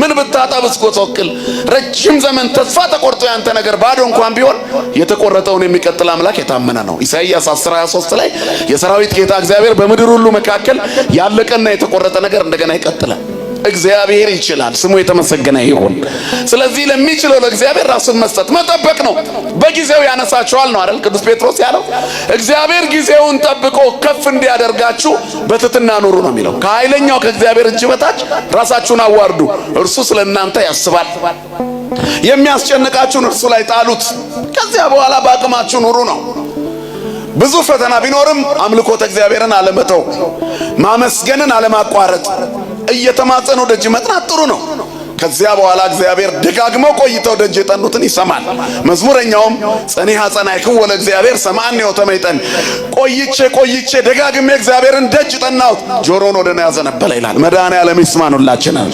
ምን ብታጣ ብትጎሳቆል፣ ረጅም ዘመን ተስፋ ተቆርጦ ያንተ ነገር ባዶ እንኳን ቢሆን የተቆረጠውን የሚቀጥል አምላክ የታመነ ነው። ኢሳይያስ 10:23 ላይ የሰራዊት ጌታ እግዚአብሔር በምድር ሁሉ መካከል ያለቀና የተቆረጠ ነገር እንደገና ይቀጥላል። እግዚአብሔር ይችላል፣ ስሙ የተመሰገነ ይሁን። ስለዚህ ለሚችለው ለእግዚአብሔር ራሱን መስጠት መጠበቅ ነው። በጊዜው ያነሳቸዋል ነው አይደል? ቅዱስ ጴጥሮስ ያለው እግዚአብሔር ጊዜውን ጠብቆ ከፍ እንዲያደርጋችሁ በትሕትና ኑሩ ነው የሚለው። ከኃይለኛው ከእግዚአብሔር እጅ በታች ራሳችሁን አዋርዱ፣ እርሱ ስለ እናንተ ያስባል። የሚያስጨንቃችሁን እርሱ ላይ ጣሉት፣ ከዚያ በኋላ በአቅማችሁ ኑሩ ነው። ብዙ ፈተና ቢኖርም አምልኮተ እግዚአብሔርን አለመተው፣ ማመስገንን አለማቋረጥ፣ እየተማጸኑ ደጅ መጥናት ጥሩ ነው። ከዚያ በኋላ እግዚአብሔር ደጋግመው ቆይተው ደጅ የጠኑትን ይሰማል። መዝሙረኛውም ጸኒሐ ጸናይክዎ ለእግዚአብሔር ሰምዐኒ ወተመይጠኒ፣ ቆይቼ ቆይቼ ደጋግሜ እግዚአብሔርን ደጅ ጠናሁት፣ ጆሮን ወደ እኔ ያዘነበለ ይላል። መድኃኔዓለም ይስማን ሁላችንን።